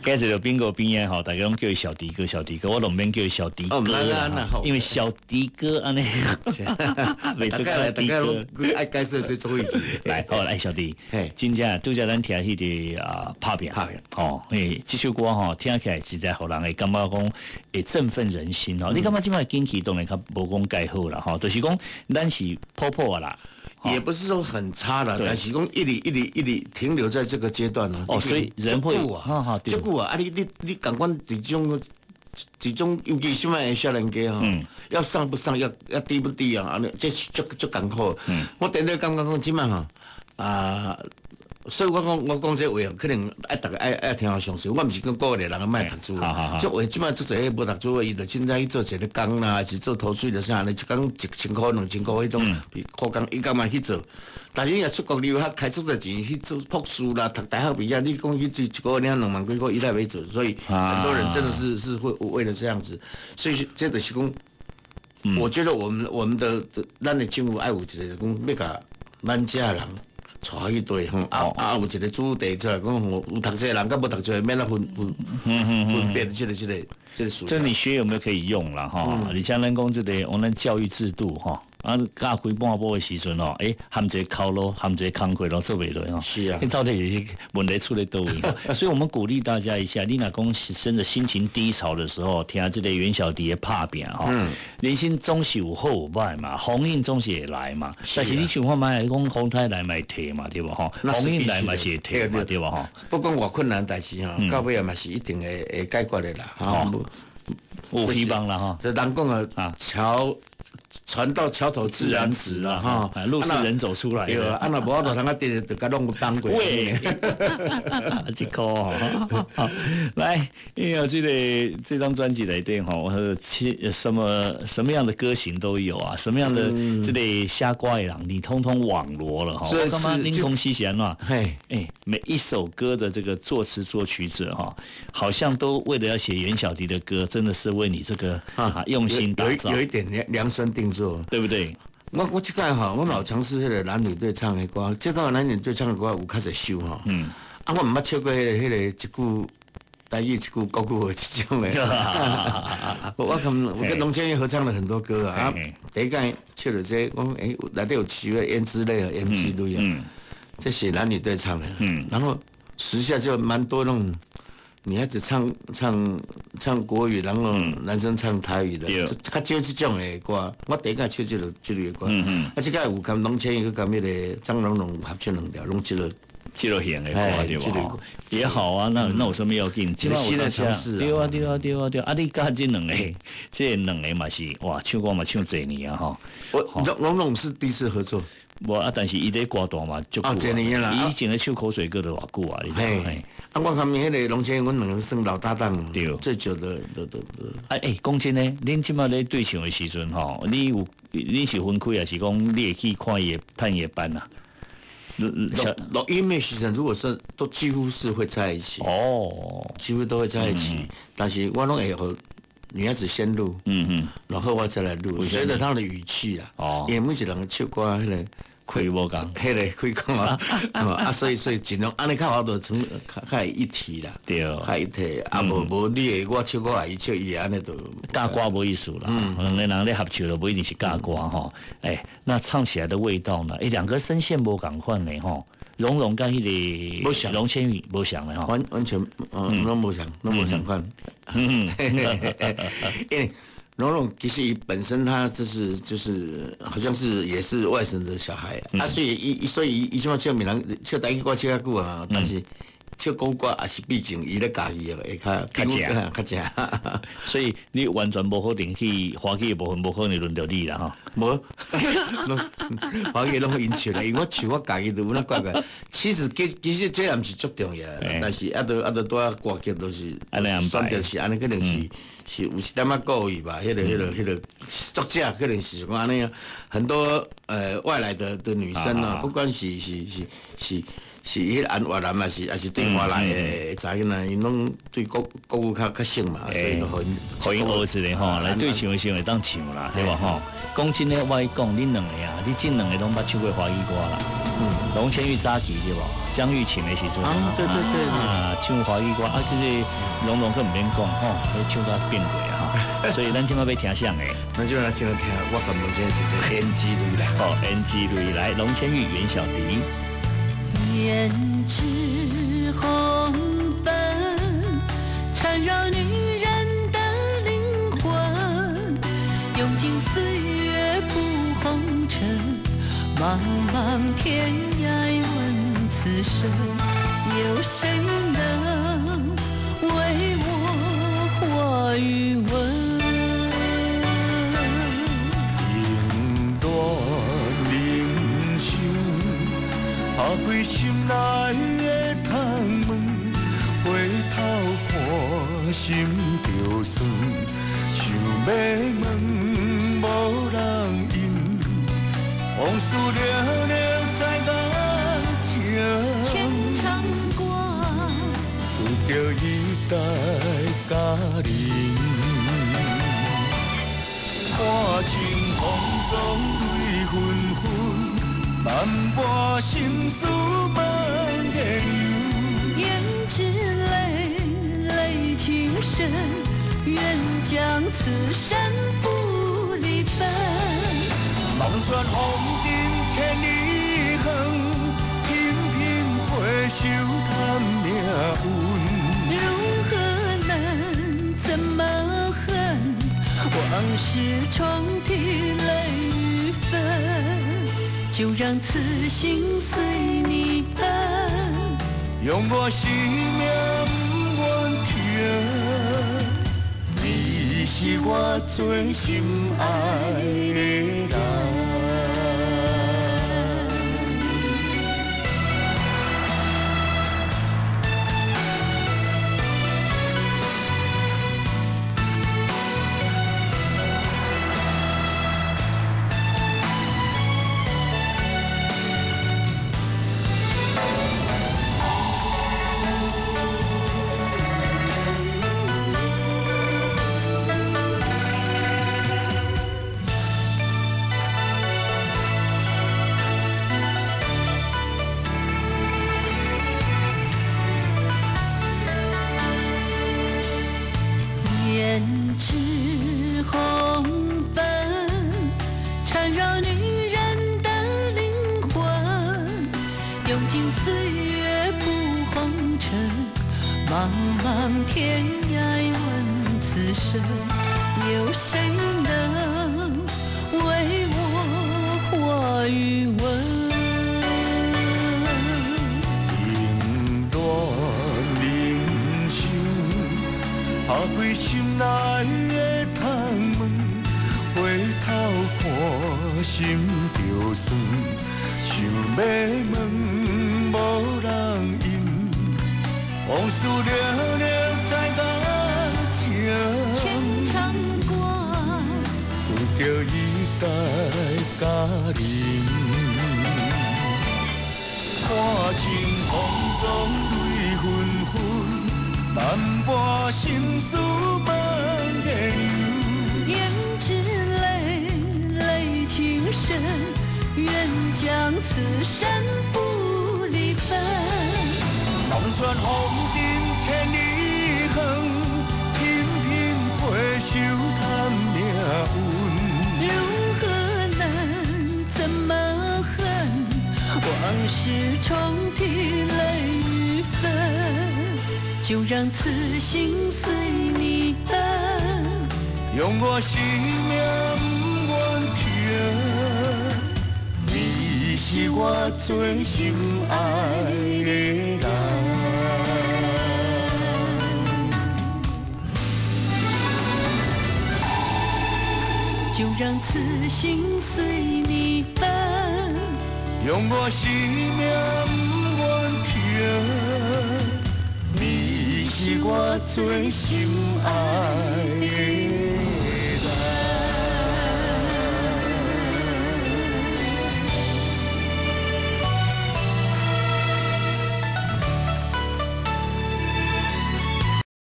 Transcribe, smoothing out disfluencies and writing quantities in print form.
今日就賓哥邊仔吼，大家攏叫伊小迪哥，小迪哥，我攏毋免叫伊小迪哥啦，因為小迪哥按呢，袂出小迪哥。愛解釋最注意。來，好來，小迪，真正拄才咱聽彼个啊拍拚，拍拚，吼，嘿，這首歌吼聽起來實在予人會感覺講會振奮人心吼。你感覺這擺景氣當然較無講蓋好啦，吼，就是講咱是普普啦。也不是說很差了，但是講一直一直一直停留在這個階段呢。哦，所以人會啊，這久啊，啊你你你感覺這種，尤其現在少年家吼，要上不上，要低不低啊？按呢這是足足艱苦。我頂底感覺講這擺吼啊，所以我講這話可能愛逐家愛聽我相信。我毋是講鼓勵人莫讀書，這話這擺足濟無讀書，伊就凊彩去做一个工啦，還是做頭水的啥呢？一工1000箍、2000箍彼種苦工，伊甘願去做。但是伊若出國留學，開足濟錢去做博士啦，讀大學畢業，你講去做一個月領2萬幾塊，伊來欲做。所以很多人真的是會為了這樣子，所以這就是講，我覺得我們的咱的政府愛有一个講欲共咱遮人帶去對吼，啊啊有一個主題出來講，有讀冊人佮無讀冊免來分別這個事。這你學有沒有可以用啦？吼，你像咱講這个，我們教育制度吼。啊，教規半晡的時陣哦，欸，含一个口路，含一个工課攏做袂落吼。是啊。你到底是問題出咧佗位？所以我們鼓勵大家一下，你若講真的心情低潮的時候，聽這個袁小迪的拍拚吼，人生總是有好有歹嘛，風雨總是會來嘛。但是你想看覓，講風颱來嘛會退嘛，對無吼？風雨來嘛是會退嘛，對無吼？不管偌困難，但是吼，到尾嘛是一定會解決的啦。吼，有希望啦吼。這人講啊，橋。船到橋頭自然直啦，哈，路是人走出來的。啊，若無法度通啊，直就共攏擋過。喂，這個哦，來，因為這个這張專輯內底吼，什麼什麼樣的歌型都有啊，什麼樣的這類寫歌的人，你通通網羅了哈。我感覺恁公司是按怎？嘿，哎，每一首歌的這個作詞作曲者哈，好像都為了要寫袁小迪的歌，真的是為你這個啊用心打造，有一點量身定做，對不對？我這擺吼，我嘛有嘗試彼个男女對唱的歌，這個男女對唱的歌有較濟首吼。啊，我毋捌唱過彼个一句台語一句國語話這種的。我跟龍千玉合唱了很多歌啊。第一擺唱了這個，講欸，內底有一首胭脂淚啊，胭脂淚啊，這是男女對唱的。然後時下就蠻多那種女孩子唱國語，然後男生唱台語的，較少這種的歌。我第一擺唱這類的歌。啊，這擺有佮龍千玉佮彼个張榮榮合唱兩條，攏這个。這類型的歌對無？也好啊，那有啥物要緊？新的嘗試。對啊對啊對啊對啊！啊，你佮這兩個，這兩个嘛是哇，唱歌嘛唱濟年啊吼。我榮榮是第一次合作。無啊，但是伊咧歌壇嘛足久。哦，濟年啦。伊以前咧唱口水歌都偌久啊。嘿，啊，我佮彼个龍千玉，阮兩个算老搭檔。對。最久的的的。啊，欸，講真的，恁這擺咧對唱的時陣吼，你有你是分開，還是講你會去看伊的探伊的班啊？錄音的時陣，如果是都幾乎是會在一起哦，幾乎都會在一起。但是我攏會予女孩子先錄，然後我再來錄，隨著她的語氣啊，因為每一個人唱歌彼个開無仝，彼个開講啊，啊，所以盡量按呢較好就成較會一體啦，較一體。啊，無你的我唱歌，伊唱伊的，按呢就夾歌無意思啦。兩个人咧合唱就無一定是夾歌吼。欸，那唱起來的味道呢？欸，兩個聲線無仝款的吼。榮榮佮彼个龍千玉無相的吼，完全，攏無相，攏無相款。因為榮榮其實伊本身他就是好像是也是外省的小孩，啊，所以伊這擺唱閩南唱台語歌唱較久啊，但是唱國語歌也是畢竟伊咧家己的會較較正較正，所以你完全無可能去華語的部分，無可能輪著你啦吼。無，華語攏𪜶唱啦，因為我唱我家己就有那怪怪。其實其實這也毋是足重要，但是啊，都啊都拄仔歌曲都是選擇是按呢，可能是有一點仔故意吧。彼个作者可能是講按呢，很多外來的女生啊，不管是彼个越南，抑是對外來的查某囡仔，𪜶攏對國語較熟嘛，所以就予𪜶學一下吼，來對唱的時陣會當唱啦，對無吼？講真的，我講恁兩个啊，你這兩个攏捌唱過華語歌啦。龍千玉早期對無？江玉琴的時陣。啊，對對對。啊，唱華語歌啊，這個攏總閣毋免講吼，彼唱甲變過啊，所以咱這擺欲聽啥个？咱這擺先來聽，我感覺這是胭脂淚啦。哦，胭脂淚來，龍千玉、袁小迪。胭脂紅粉，纏繞女人的靈魂，用盡歲月步紅塵，茫茫天涯問此生，有誰能為我話語問？情斷人生，拍開心內的窗門，回頭看心就酸，想欲問無人應，往事歷歷在眼前，淺唱歌，拄著伊代佳人，看清風霜淚紛紛，万般心事万个流。胭脂淚，淚情深，願將此生不離分。望穿風塵千里遠，頻頻回首嘆命運。如何能，怎麼恨？往事重提淚雨紛，就讓此心隨你奔。用我生命不願停，你是我最心愛的人。胭脂紅粉，纏繞女人的靈魂，用盡歲月步紅塵，茫茫天涯問此生，有誰能為我話語問？情斷人生，拍開心內的窗門，回頭看心就酸，想欲問無人應，往事歷歷在眼前，淺唱歌，拄著伊代佳人，看清風霜淚紛紛，萬般心事萬個流。胭脂淚，淚情深，願將此生不離分。望穿風塵千里遠，頻頻回首嘆命運。如何能，怎麼恨？往事重提淚雨紛，就讓此心隨你奔。用我生命不願停，你是我最心愛的人。就讓此心隨你奔。用我生命不願停，你是我最心愛的人。